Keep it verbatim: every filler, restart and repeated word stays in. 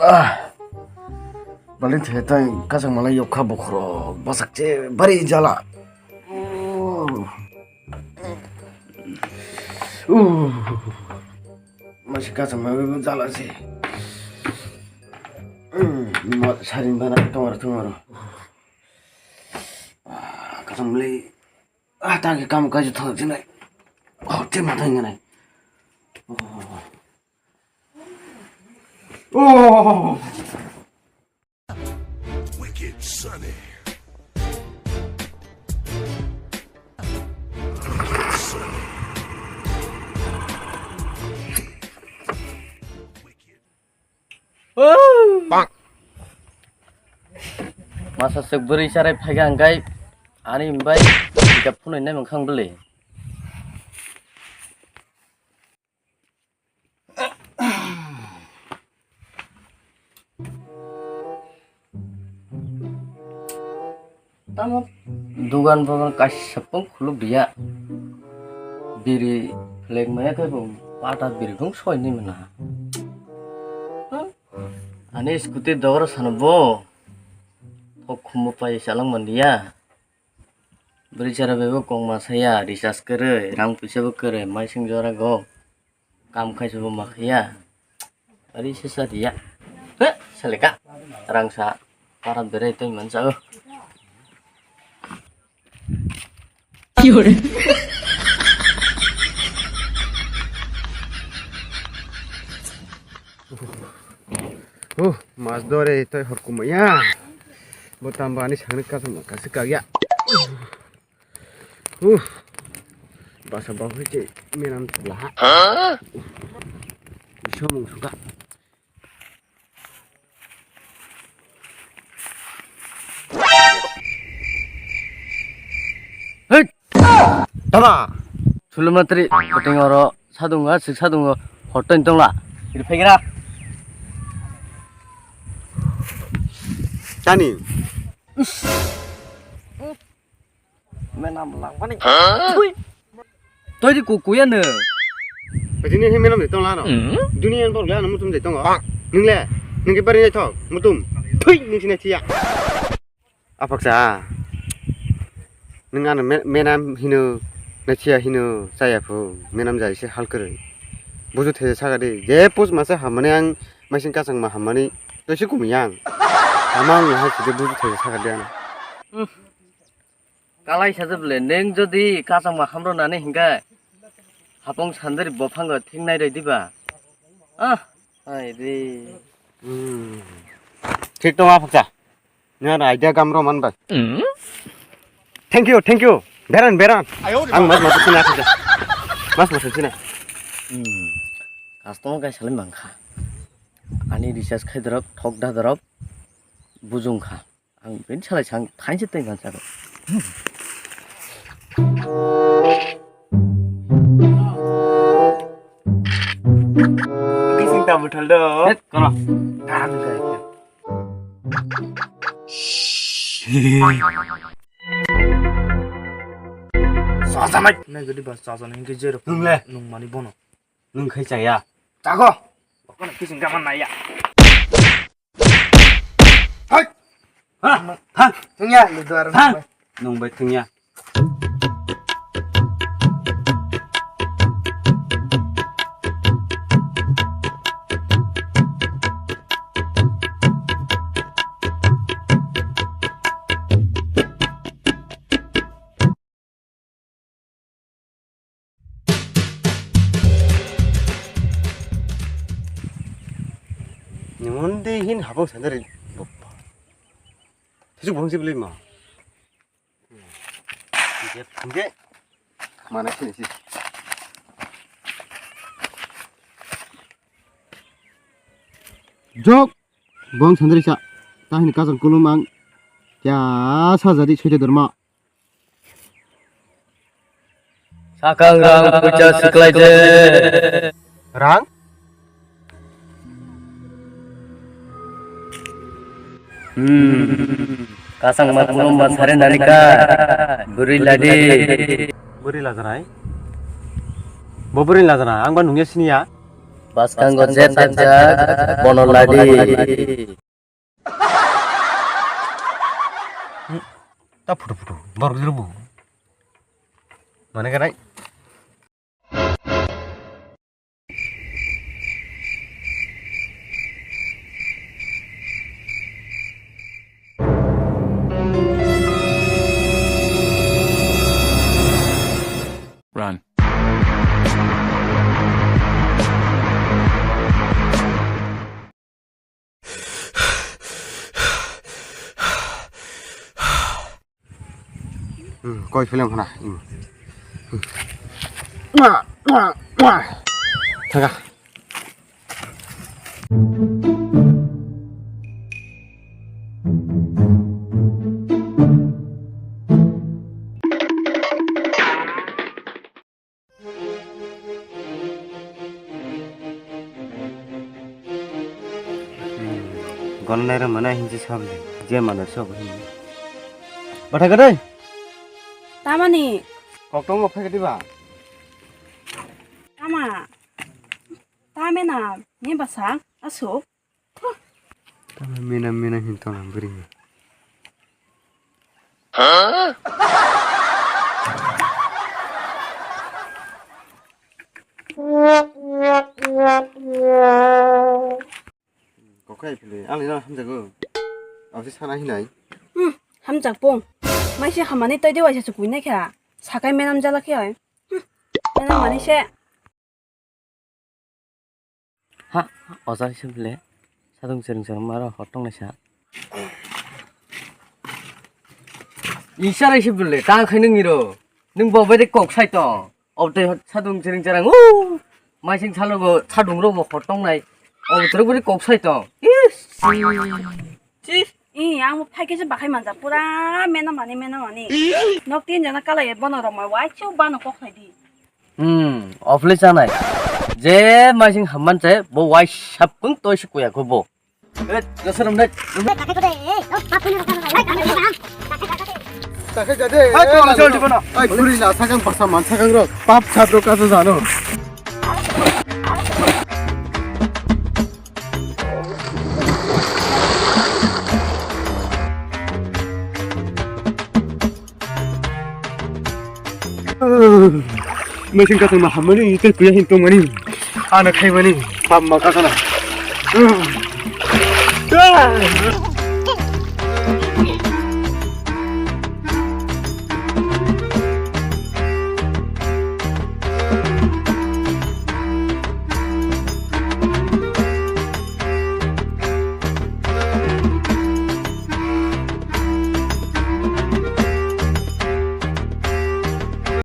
Ah, balin the tai kasang malai yok kha bokhorok bwsak che bari jala. Uh. Masi kasang malai bo jala se. Hmm, ma saring bana tongaro tongaro. Ah, kasang malai. Ah, tang ke kam kaji thok jinai. Oh, che ma thang ngai. Oh. Oh. Wicked Sunny. Masa sek bwrwi charai phaiga hwnkhe ani bai hwnkhe phunui nai mankha bwle. Tamo dugan bogan kaisa pung khuluk dia. Biri flag maya khe bo pata biri phung soi ni mana. Ani scooty dogor sana bo. Thok khumbo pai chalang manliya. Bwrwi chara bai bo kok ma saya, recharge kwrwi, rang puisa bo kwrwi, maising jora go. Kam khai se bo ma khaya. Ari se sa diya. He, seleka. Rang sa. Para berai toi man sa. Huh, mas dore toi hor kumaya. Bo tamba ani sangni kasam kasi kagya. Uh. Basa bahai che menam laha. Huh? Bisomung suka. Hei! Dada! Sulumatri, beting oro sadunga, sik sadunga, hoto intongla. Iri phagira. Tani. Menam langmani. Thui. Toi di kukuya no. Pajini he menam de tong lano. Hmm? Dunia yang tong lano mutum de tong. Nung le, nung ke bari thok mutum. Thui, nung sini tia. Apaksa. Nung ano me-, menam hino, na tia hino, saya phu, menam jai se hal kwrwi. Buju these saga de. Je pus masa hamani ang masing kasang ma hamani. Toi se kumiyang. Amang ha sidi buju these saga de ano. Hmm. Kalai sajak le, neng jodi kachangma hamrwnani hinkhe, hapong sandari bophango thik nai roi diba? Ah, hai re. Hmm. Thik tong, Apaksa. Nang idea gam rw man bai. Hmm? Thank you, thank you. Beran, beran. Ang mas mas sini, Apaksa. Mas mas sini. Hmm. Customer kai salim bangkha. Ani recharge khai dorop, thok da dorop, bujung kha. Ang bini salai sang thainse tei mansa rw. Kising ta buthal do. Het, kono. Kaham ka. Sasanai. Nai gadi bas sasanai ke jero. Nung le. Nung mani bono. Nung khai chaya. Chago. Kono kising ka man naya. Hai! Ha! Ha! Thungya, ludu arang. Ha! Nung bai thungya. Ni mon de hin habang sandari. Thisuk bangsi beli ma. Thungke, thungke. Mana sini sih. Jok. Bong sandri sa. Tahini kasang kulum ang. Kya sajadi soita dorma. Sakang rang puja siklai je. Rang? Hmm. Kasang ma kulum ma sare nani ka. Buri ladi. Buri lajanai. Bo buri lajanai. Ang ba nungya siniya. Baskango je takjak bono ladi. Ta phutu phutu, borok juru bu. Mane karai. Run. Hmm, koi film hana. Hmm. Thanga. Gonlai rw mane hinsi sabli, je mano sobo hinwi. Bathai kadai? Tamani? Koktong bo phai kadi ba? Tama? Tame na, ni basa, asuk? Tamo mena mena hin tong ang bwrwi. Kokai phili, ang nino hamjago. Abo se sana hinai. Hmm, hamjak pung. Mai se hamani tei de waisa chukui nai kha. Sakai menam jala khe oi. Hmm, menam mani se. Ha, ojak se bole. Sadung chwrwng chwrwng maro hor tong naisa. Isa rai se bole, ta khai nung iro. Nung bo bai de kok sai tong. Obtei sadung chwrwng chwrwng. U! Maising salo bo sadung ro bo hor tong nai. Obtei ro bo de kok sai tong. Is! Chi. I, ang bo phai khe se bakhai manjak pura mena mani, mena mani. Nok tin jana kala ye bono rok ma wai chu bano kok khai di. Hmm, ofle chanai. Je maising hamman che bo wai sap kung toi se kuya ko bo. Eh, jasa rum dai. Takai jade. Hai, tu ala chol di bono. Ai, khuri la sakang pasa man sakang ro. Pap sap ro kaso jano. Mesin kasang ma hamani, tei kuya hin tongmani. Ano khaimani, pap ma kasana.